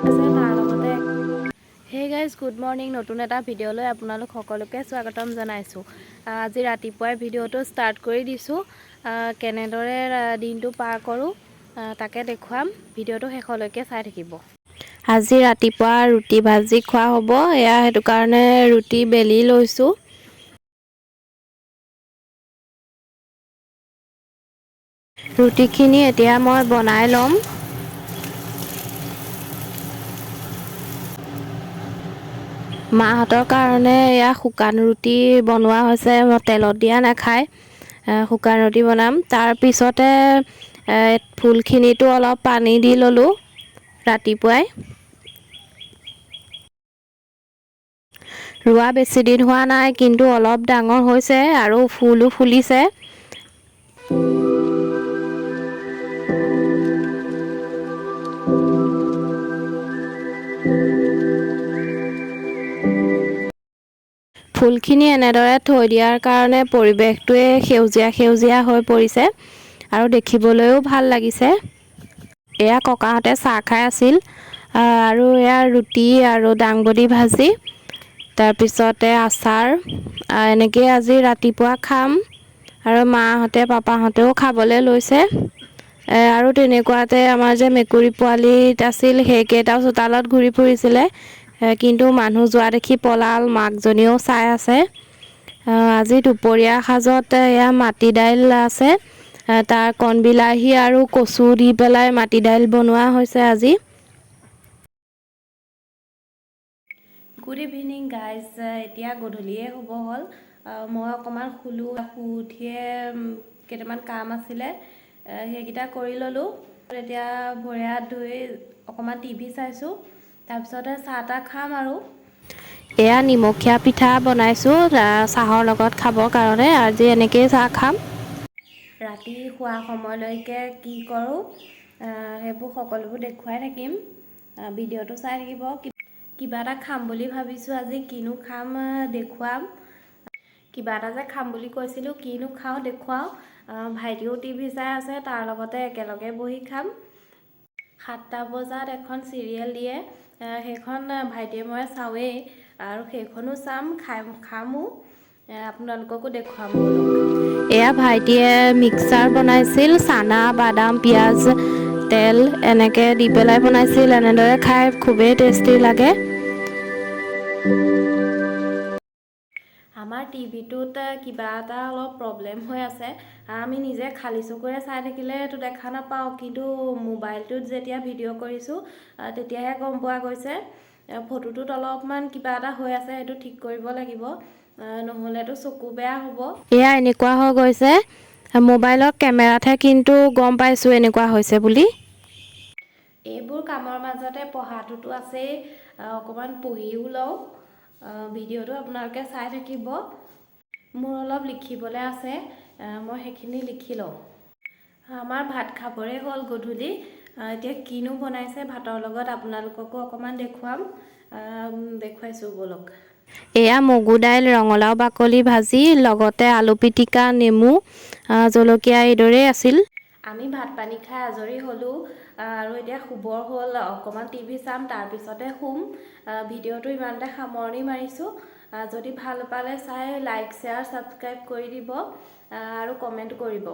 আছে তাৰ লগতে। Hey guys, good morning. নতুন এটা ভিডিঅ'লৈ আপোনালোক সকলোকে স্বাগতম জনাইছোঁ। আজি ৰাতিপুৱাই ভিডিঅ'টো ষ্টাৰ্ট কৰি দিছোঁ। কেনেদৰে দিনটো পাৰ কৰোঁ, তাকে দেখুৱাম। ভিডিঅ'টো শেষলৈকে চাই থাকিব। আজি ৰাতিপুৱা ৰুটি ভাজি খোৱা হ'ব। এয়া সেইটো কাৰণে ৰুটি বেলি লৈছোঁ। ৰুটিখিনি এতিয়া মই বনাই ল'ম। মাহঁতৰ কাৰণে এয়া শুকান ৰুটি বনোৱা হৈছে। তেলত দিয়া নাখায়। শুকান ৰুটি বনাম। তাৰপিছতে ফুলখিনিতো অলপ পানী দি ল'লোঁ ৰাতিপুৱাই। ৰোৱা বেছি দিন হোৱা নাই, কিন্তু অলপ ডাঙৰ হৈছে আৰু ফুলো ফুলিছে। ফুলখিনি এনেদৰে থৈ দিয়াৰ কাৰণে পৰিৱেশটোৱে সেউজীয়া সেউজীয়া হৈ পৰিছে আৰু দেখিবলৈও ভাল লাগিছে। এয়া ককাহঁতে চাহ খাই আছিল আৰু এয়া ৰুটি আৰু দাংবডি ভাজি, তাৰপিছতে আচাৰ, এনেকেই আজি ৰাতিপুৱা খাম। আৰু মাহঁতে পাপাহঁতেও খাবলৈ লৈছে। আৰু তেনেকুৱাতে আমাৰ যে মেকুৰী পোৱালিত আছিল, সেইকেইটাও চোতালত ঘূৰি ফুৰিছিলে, কিন্তু মানুহ যোৱা দেখি পলাল। মাকজনীও চাই আছে। আজি দুপৰীয়া সাজত এয়া মাটি দাইল আছে। তাৰ কণবিলাহী আৰু কচু দি পেলাই মাটি দাইল বনোৱা হৈছে আজি। গুড ইভিনিং গাইজ, এতিয়া গধূলিয়ে হ'ব হ'ল। মই অকণমান শুলোঁ। শুই উঠিয়ে কেইটামান কাম আছিলে, সেইকেইটা কৰি ল'লোঁ। এতিয়া ভৰি হাত ধুই অকণমান টিভি চাইছোঁ, তাৰপিছতে চাহ তাহ খাম। আৰু এয়া নিমখীয়া পিঠা বনাইছোঁ চাহৰ লগত খাবৰ কাৰণে। আজি এনেকেই চাহ খাম। ৰাতি শোৱা সময়লৈকে কি কৰোঁ, সেইবোৰ সকলোবোৰ দেখুৱাই থাকিম। ভিডিঅ'টো চাই থাকিব। কিবা এটা খাম বুলি ভাবিছোঁ আজি, কিনো খাম দেখুৱাম। কিবা এটা যে খাম বুলি কৈছিলোঁ, কিনো খাওঁ দেখুৱাওঁ। ভাইটিও টিভি চাই আছে, তাৰ লগতে একেলগে বহি খাম। 7টা বজাত এখন চিৰিয়েল দিয়ে, সেইখন ভাইটিয়ে মই চাওঁৱেই আৰু সেইখনো চাম, খাই খামো, আপোনালোককো দেখুৱাম ব'লক। এয়া ভাইটিয়ে মিক্সাৰ বনাইছিল। চানা, বাদাম, পিঁয়াজ, তেল এনেকৈ দি পেলাই বনাইছিল। এনেদৰে খাই খুবেই টেষ্টি লাগে। আমাৰ টিভিটোত কিবা এটা অলপ প্ৰব্লেম হৈ আছে। আমি নিজে খালী চকুৰে চাই থাকিলে এইটো দেখা নাপাওঁ, কিন্তু মোবাইলটোত যেতিয়া ভিডিঅ' কৰিছোঁ, তেতিয়াহে গম পোৱা গৈছে। ফটোটোত অলপমান কিবা এটা হৈ আছে, সেইটো ঠিক কৰিব লাগিব, নহ'লেতো চকু বেয়া হ'ব। এয়া এনেকুৱা হৈ গৈছে। মোবাইলৰ কেমেৰাতহে কিন্তু গম পাইছোঁ এনেকুৱা হৈছে বুলি। এইবোৰ কামৰ মাজতে পঢ়াটোতো আছেই। অকণমান পঢ়িও লওঁ। ভিডিঅ'টো আপোনালোকে চাই থাকিব। মোৰ অলপ লিখিবলৈ আছে, মই সেইখিনি লিখি লওঁ। আমাৰ ভাত খাবৰে হ'ল গধূলি। এতিয়া কিনো বনাইছে ভাতৰ লগত, আপোনালোককো অকণমান দেখুৱাম। দেখুৱাইছোঁ ব'লক। এয়া মগু দাইল, ৰঙালাও বাকলি ভাজি, লগতে আলু পিটিকা, নেমু, জলকীয়া এইদৰেই আছিল। আমি ভাত পানী খাই আজৰি হ'লোঁ আৰু এতিয়া শুবৰ হ'ল। অকণমান টিভি চাম, তাৰপিছতে শুম। ভিডিঅ'টো ইমানতে সামৰণি মাৰিছোঁ। যদি ভাল পালে চাই, লাইক, শ্বেয়াৰ, ছাবস্ক্ৰাইব কৰি দিব আৰু কমেণ্ট কৰিব।